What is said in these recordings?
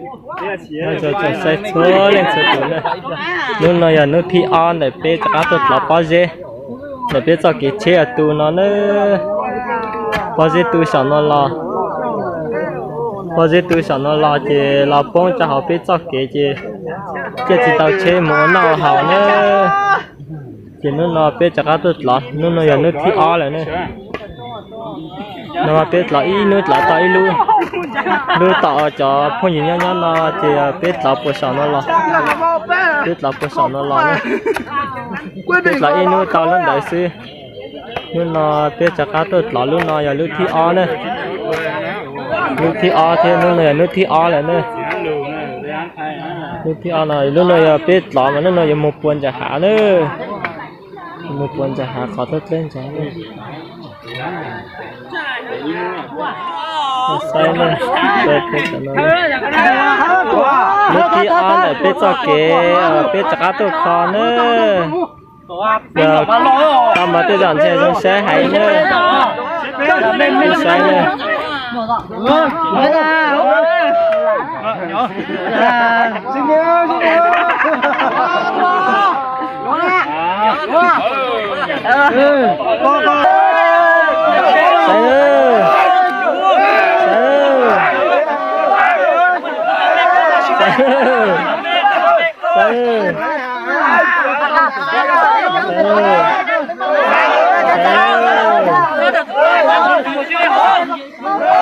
Nyob zoo tsoom saib txhua leej txhua tus na, hnub no yog hnub thib ob ntawm peb rov qab tuaj dlov pob zeb ntawm peb txoj kev tsheb uas tu no na. Pob zeb tu saum no los, pob zeb tu saum no los ces los poob rau hauv peb txoj kev ces thiaj tsis tau tsheb mus ua noj ua haus na. Ces hnub no peb rov qab tuaj dlov, hnub no yog hnub thib ob lawm ne. No peb dlov ib hnub dlov tau ib lub, lub tom cov phooj ywg nyob nyob no ces peb dlov puas saum no los, peb dlov puas saum no los ne. Peb dlov ib hnub tau lub ntawd xwb. Hnub no peb rov qab tuaj dlov, lub no yog lub thib ob na. Lub thib ob thiab, hnub no yog hnub thib ob lawm na. Lub thib ob no, lub no yog peb dlov mas hnub no yuav mus puas ntsa hav na. Mus puas ntsa hav qhov thoob pleb ntsa. Saib na, lub thib ob ntawm peb txoj kev peb rov qab tuaj kho na. Yog tau mas tej zaum ntshe zoo saib heev na. Saib na.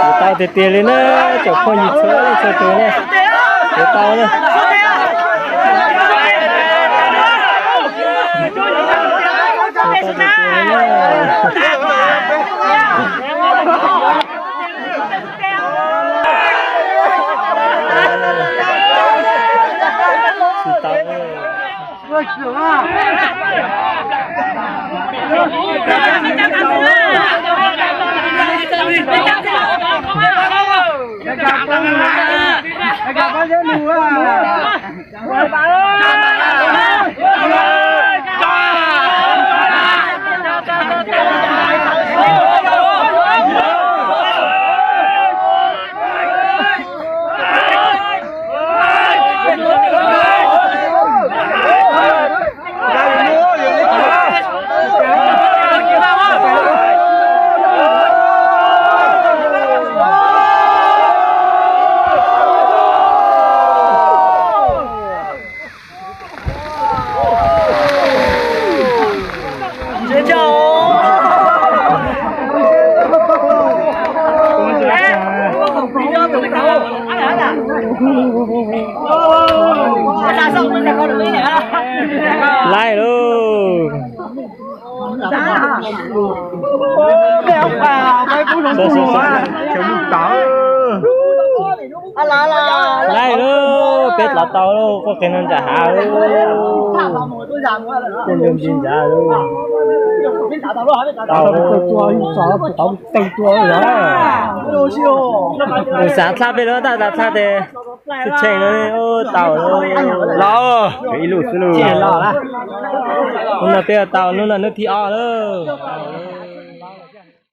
Yuav tau tiag tiag li na, tsoom phooj ywg txhua leej txhua tus na. Yuav tau na. Laij lauj. Laij lauj, peb dlov tau lauj, koj qe no ntsam hav lauj. Tej ntsam ntsam lauj. Tau lauj. Tus xav txhab peb lub tab tas txhab tes tshee tshee no tau lauj. Ib lub xwb lauj. Hnub no peb tau, hnub no hnub thib ob lauj.